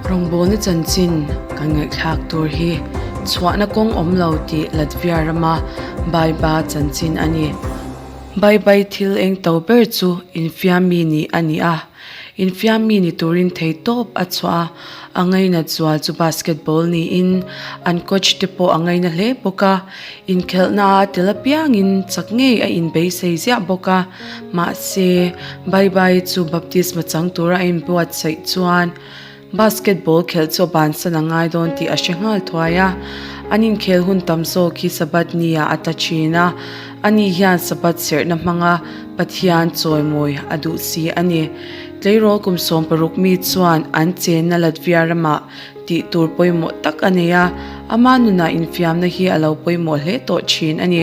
Rawngbawlna chanchin kan ngaihthlak tur hi chhuahna kawng awm lo tih Latvia rama Baiba chanchin a ni. Baibai thil eng to ber chu infiam mi nih a ni a. Infiam mi ni turin thei tawp a chhuah a, a ngainat zual chu basketball niin an coach te pawh a ngaina hle bawk a. Inkhelhna a tel apiangin chak ngei a inbeisei ziah bawk a. Mahse, Baibai chu baptisma chang tura a inbuatsaih chuan Basketball khelh chu a bansan a ngai dawn tih a hre nghal thuai a. An inkhel hun tam zawk hi Sabbath ni ah a tla thin a, ani hian Sabbath serhna hmanga Pathian chawimawi a duh si a ni. Tleirawl kum 16 mi chuan an chenna Latvia ramah tih tur pawimawh tak a nei a, ama nunah infiamna hi a lo pawimawh hle tawh thin a ni.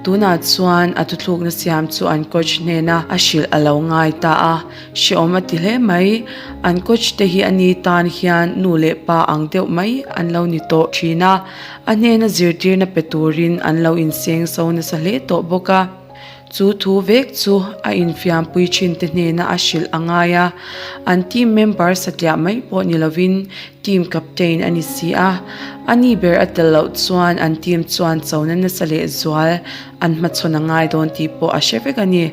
Tunah chuan a thuthlukna siam chu an coach hnena a hrilh a lo ngai ta a. Hreawm a ti hle mai. An coach te hi a ni tan hian nu leh pa ang deuh mai an lo ni tawh thin a, a hnena zirtirna pe turin an lo inseng so nasa hle tawh bawk a. Chu thu vek chu a infiampui thin te hnena a hrilh a ngai a, an team member satliah mai pawh ni lovin team captain a ni si a. A ni ber a tel loh chuan an team chuan chona nasa leh zual an hmachhawn a ngai dawn tih pawh a hre vek a ni.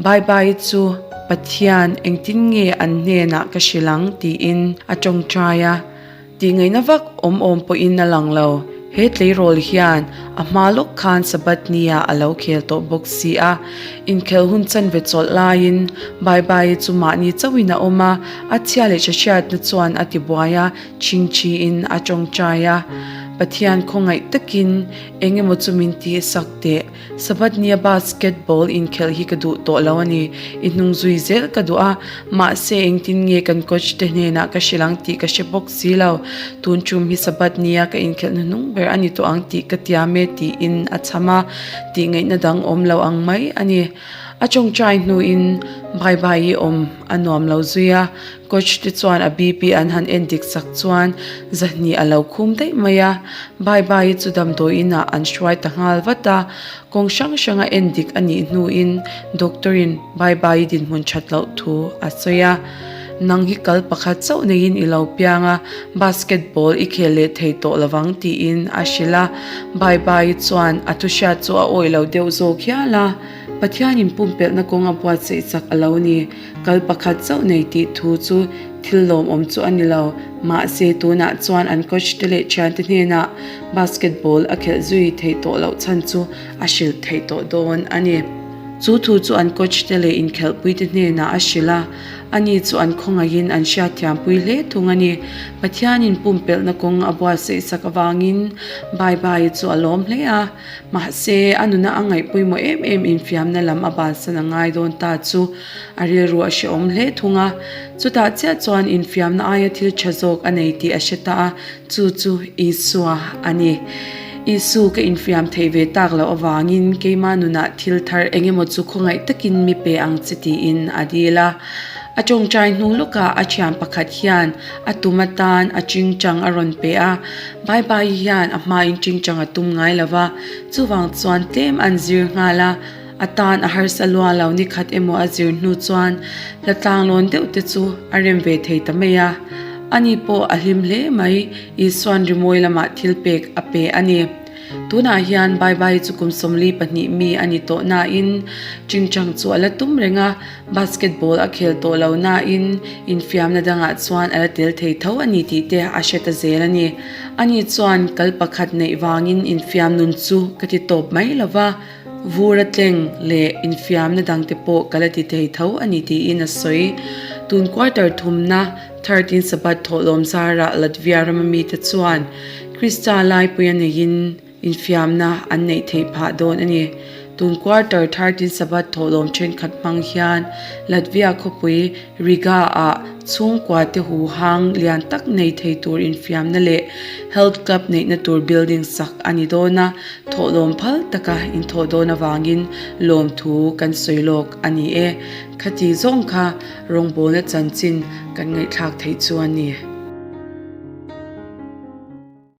Baibai chu Pathian engtin nge an hnenah ka hrilh ang tiin a tawngtai a, tihngaihna vak awm awm pawhin a lang lo. He tleirawl hian a hma lawk khan Sabbath nia a lo khel tawh bawk si a, inkhelh hun chanve chawlh laiin Baibai chu mahni chauhin a awm a, a chhia leh hre hriatna chuan a tibuai a, chingchiin a tawngtai a, Pathian khawngaih takin eng emaw chu min tihsak teh. Sabbath nia basketball inkhelh hi ka duh tawh lo a ni. I hnung zui zel ka duh a, mahse engtin nge kan coach te hnenah ka hrilh ang tih ka hre bawk si lo. Tun tum hi Sabbath nia ka inkhelh hnuhnung ber a ni tawh ang tih ka tiam e tiin a chham a, tih ngaihna dang awm lo ang mai a ni. A tawngtai hnuin bye bye i awm a nuam lo zui a, Coach te chuan a BP an han en dik chak chuan zahnih a lo khum daih mai a, Bye Bye-i chu damdawiin ah an hruai ta nghal vat a, kawng hrang hranga en dik a nih hnuin doctor-in Bye Bye-i dinhmun that loh thu a sawi a, Nang hi kal pakhat chauh neiin i lo piang a, basketball i khel leh thei tawh lovang tiin a hrilh a, Bye Bye-i chuan a thuhriat chu a awih lo deuh zawk hial a, Pathianin pumpelhna kawng a buatsaih chak a lo ni. Kal pakhat chauh nei tih thu chu thil lawmawm chu a ni lo. Mahse, tunah chuan an coach te leh thiante hnenah basketball a khelh zui theih tawh loh chhan chu a hrilh theih tawh dawn a ni. Chu thu chu an coach te leh inkhelhpui te hnenah a hrilh a, ani chu an khawngaihin an hriatthiampui hle thung a ni. Pathianin pumpelhna kawng a buatsaih sak avangin Bye Bye chu a lawm hle a. Mahse, a nuna a ngaih pawimawh em em infiamna lam a bansan a ngai dawn ta chu a rilru a hrehawm hle thung a. Chutah chiah chuan infiamna aia thil tha zawk a nei tih a hre ta a, chu chu Isua a ni. Isu ka infiam theih ve tak loh avangin keima nunah thil thar eng emaw chu khawngaih takin mi pe ang che tiin a dil a. A tawngtai hnu lawkah a thian pakhat hian a tum atan a chingchang a rawn pe a. Bai Bai hian a hmain chingchang a tum ngai lo va, chuvang chuan tlem an zir nghal a, a tan a harsa lua lo ni khat emaw a zir hnu chuan hla tlanglawn deuh te chu a rem ve thei ta mai a. Ani pawh a hlim hle mai, Isua'n rimawi lamah thil pek a pe a ni. Tunah hian Bai Bai chu kum 42 mi a ni tawh nain chingchang chu a la tum reng a, Basketball a khel tawh lo nain infiamna dangah chuan a la tel thei tho a ni tih te a hre ta zel a ni. Ani chuan kal pakhat neih vangin infiam nun chu ka ti tawp mai lo va, vur a tleng leh infiamna dangte pawh ka la ti thei tho a ni tiin a sawi. Tun quarter thumna 13 Sabbath thawhlawm zarah Latvia rama mite chuan Krista laipuia neiin, Infiamna an neih theih phah dawn a ni. Tun quarter 13 Sabbath thawhlawm thenkhat hmang hian Latvia khawpui Riga-ah chhungkua te huhang lian tak nei thei tur infiamna leh health club neihna tur building sak a ni dawn a, thawhlawm phal taka inthawh dawn avangin lawmthu kan sawi lawk a ni e. Khati zawng kha rawngbawlna chanchin kan ngaihthlak theih chu a ni.